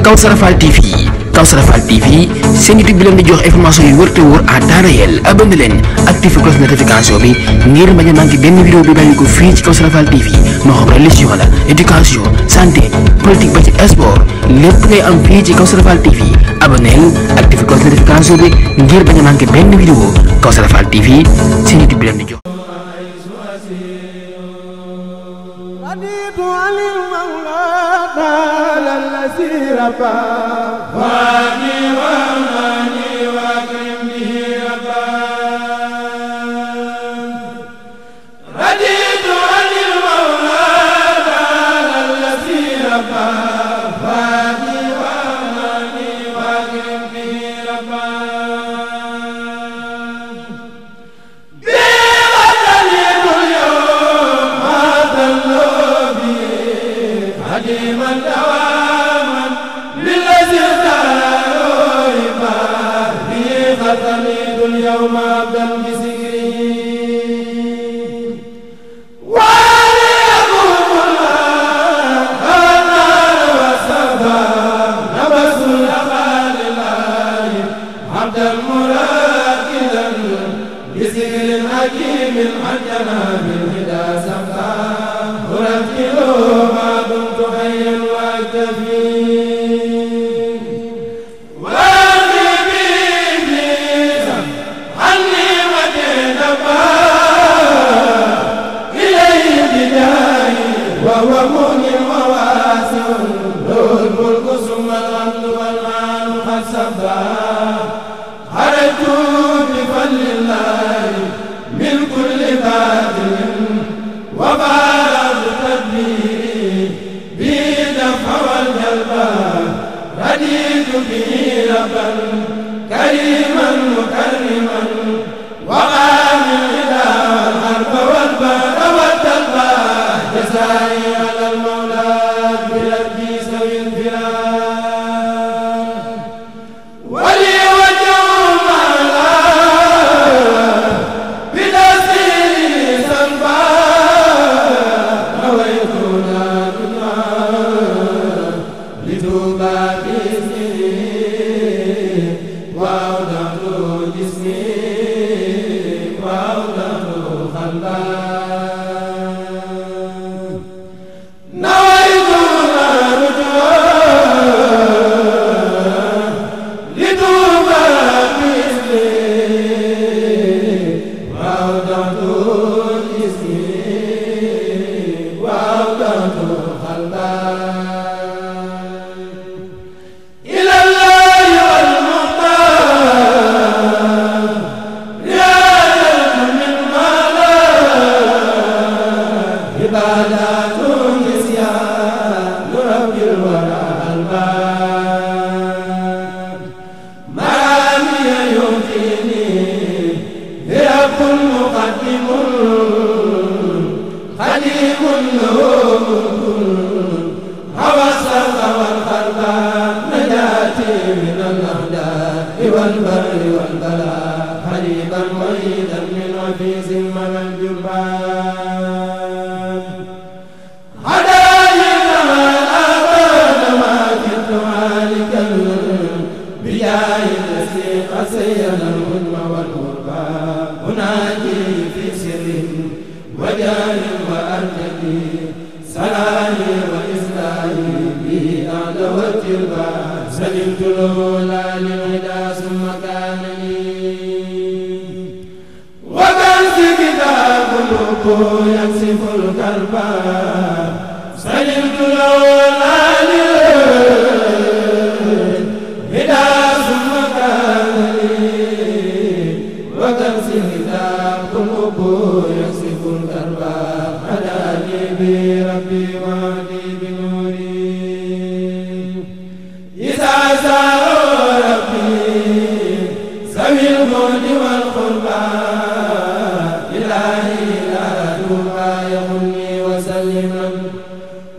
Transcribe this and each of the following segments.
Kawsara Fall TV Kawsara Fall TV seen YouTube bi leen di jox information yu wër te wóor à temps réel abonné leen activé cloche notification bi ngir bañ a manqué benn vidéo bi bàyyi ko fii ci Kawsara Fall TV moo xam religion la éducation santé politique ba ci sport lépp ngay am fii ci Kawsara Fall TV abonné activé cloche notification bi ngir bañ a manqué benn vidéo Kawsara Fall TV seen YouTube bi leen di jox.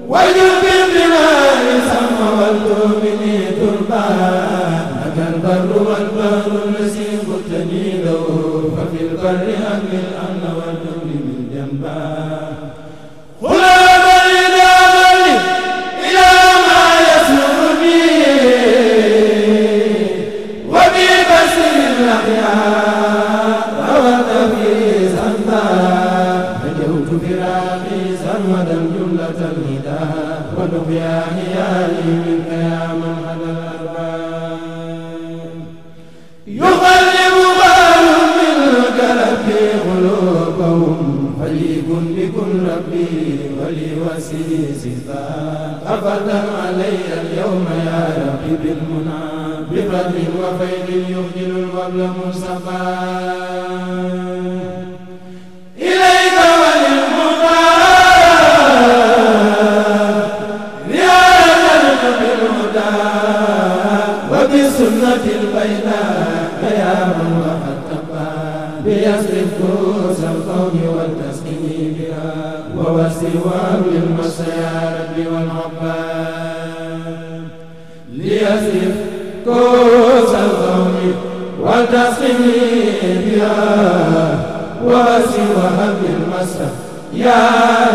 ويجب بنا أحياني منك يا من هدى الأرباب يقلب بال منك ربي قلوبهم فليكن بكن ربي ولي وسيسي أبدا علي اليوم يا ربي بالمنى بفضل وفيض يخجل الوبل مصطفى إليك وللمختار رياضة بالهدى وبالسنة البيضاء يا من وقد تبى بيصرف كوس القوم والتسكين بها ووسواه للمسى يا ربي والعباد ليصرف كوس القوم والتسكين بها وسواه للمسى يا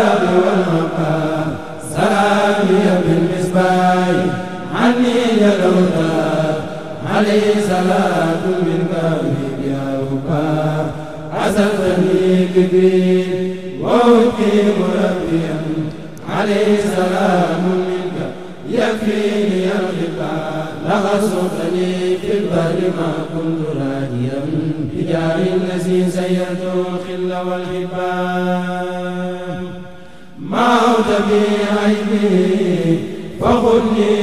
ربي والعباد سلامي بالمصباح عني يلوتا عليه صلاة منك يا ربا عزلتني كبير ووكي مربيا عليه سلام منك يكفيني الغبا لغصتني في البر ما كنت راجيا بجاه الذي سيرت الخل والحباب ما عود بي عيبي فخذني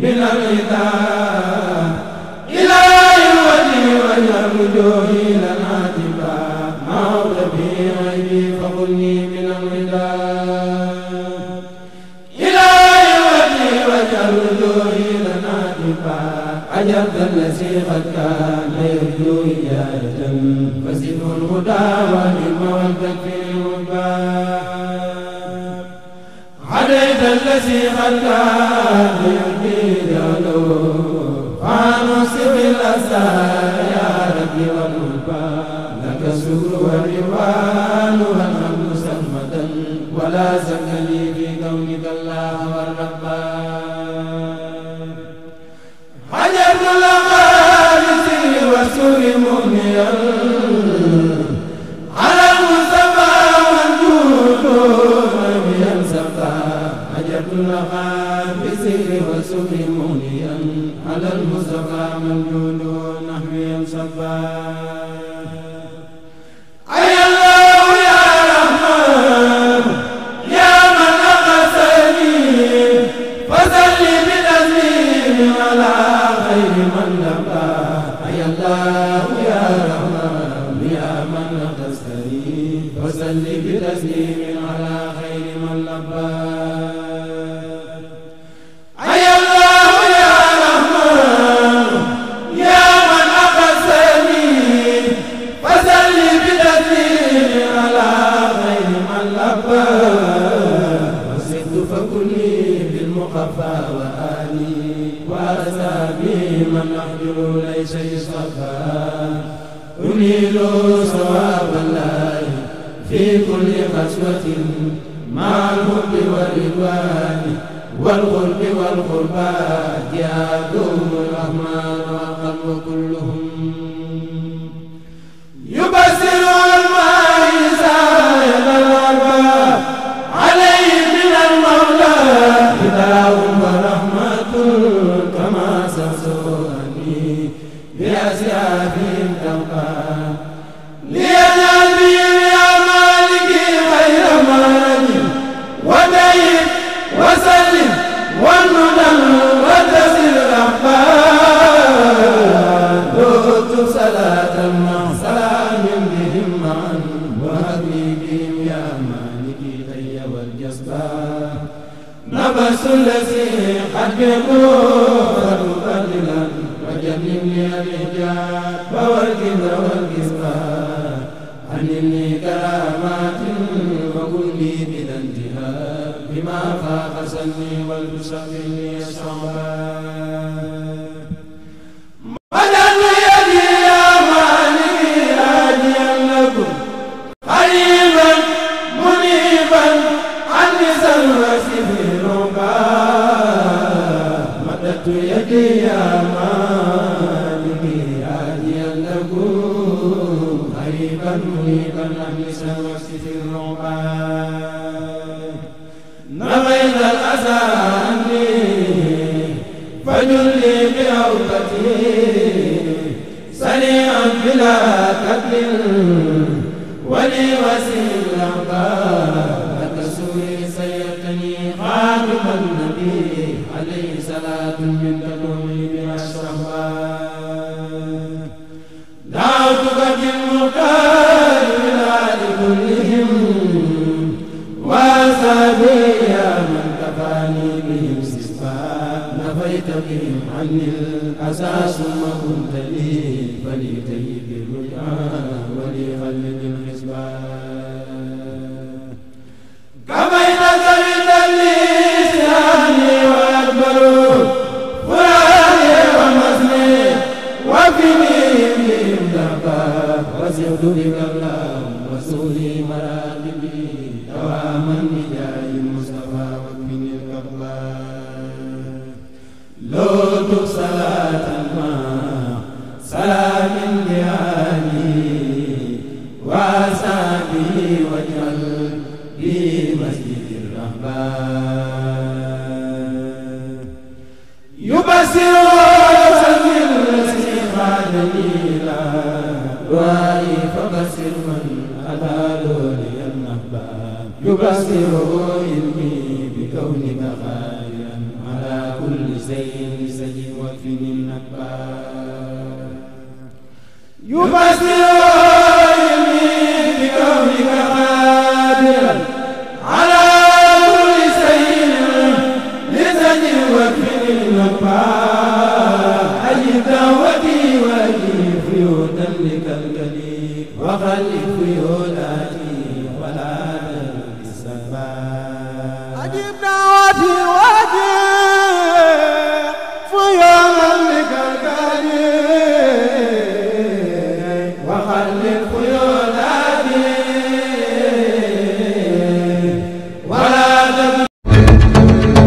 من الغذاء إلى الوجه والرجوع لنا تبا ما عود بي عيبي فخذني من الغذاء إلى الوجه والرجوع لنا تبا أجرت الذي قد كان يرجو إجارة فزده الهدى والعلم والتكفير والباب هديت الذي قد كان يرجي له فانوس بالأسرار يا ربي والملباب لك الشكر والرضوان والحمد سرمدا ولا شك لي في كونك الله والرباب حجرت الأقارس والسر مغنيا على المصطفى والجود نبيا سقى حجرت الأقارس والسر مغنيا على المصطفى والجود نبيا سقى أي الله يا رحمن يا من أقسني فصل بتسليم على خير من نبى أي الله يا رحمن يا من أقسني فصل بتسليم على خير من نبى أي الله يا رحمن يا من أقسني فصل بتسليم على خير من نبى وزدت فكلي بالمخفى وآلي وأسابي من أحجر ليس يصطفى أنيل صواب الله في كل خسوة مع الحب والرضوان والقرب والقربات يدوم الرحمن والقلب كلهم يبصر الماء سائل الأرباب عليه من المولى هداه ورحمة كما سسوني بأسيافهم تبقى ليجعل بهم يا مالكي خير مالك ودين وسلم والندم وتسل الأحباب دوت صلاة مع سلام بهم معا وهبني بهم يا مالكي الحي والجسبان نفس الذي قد بقوة مبدلا وجنبني الإحجاب والكبر والكسبان عني كرامات وكن لي بلا انتهاء بما فاق سني والتسقني الصعبان مدد يدي يا مالكي راجيا لكم قريبا منيبا عني سلوتي في الرباب مددت يدي يا مالكي راجيا لكم قريبا منيبا عني سلوتي في الرباب نبيت الأسى وجلي بعوضتي سريعا بلا قتل ولي وسيل الأعضاء كسوري سيرتني خاتم النبي عليه صلاة من تدومي بها شرفا دعوتك بالمختار بالآل كلهم وأصحابي يا من كفاني بهم سسفا نفيت بهم عني الأسى ثم كنت لي فليتيب الرجعى ولي خلد الحسبان كمين زمن لي سهاني وأكبر فؤادي ومسني وفيني بهم ذهبا وسعت بك اللهم وسولي مراتبي دواما بجاه المصطفى واكفني الكربلاء لوت صلاة ما سلام لآلي وأصحابه واجعل في مسجد الرحمن يبصر ويسلم الذي خادني لا دعائي فبصر من أدالوا لي النبأ يبصر علمي بكونك خيرا على كل شيء سجد وكفني النبأ يبصر علمي بكونك قادرا على كل شيء لسجد وكفني النبأ أجب دعوتي وأجيب فيودا لكالكليب وخلف فيوداتي ولا تلك السباب أجب دعوتي وأجيب فيودا لكالكليب وخلف فيوداتي ولا تلك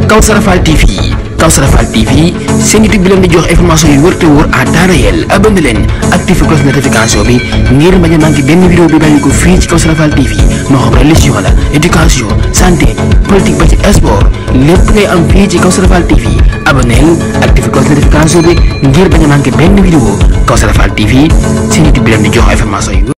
Kawsara Fall TV Kawsara Fall TV seen YouTube bi leen di jox information yu wër te wóor à temps réel abonné leen activé cloche notification bi ngir bañ a manqué benn vidéo bi bàyyi ko fii ci Kawsara Fall TV moo xam religion la éducation santé politique ba ci sport lépp ngay am fii ci Kawsara Fall TV abonné activé cloche notification bi ngir bañ a manqué benn vidéo Kawsara Fall TV seen YouTube bi leen di jox information yu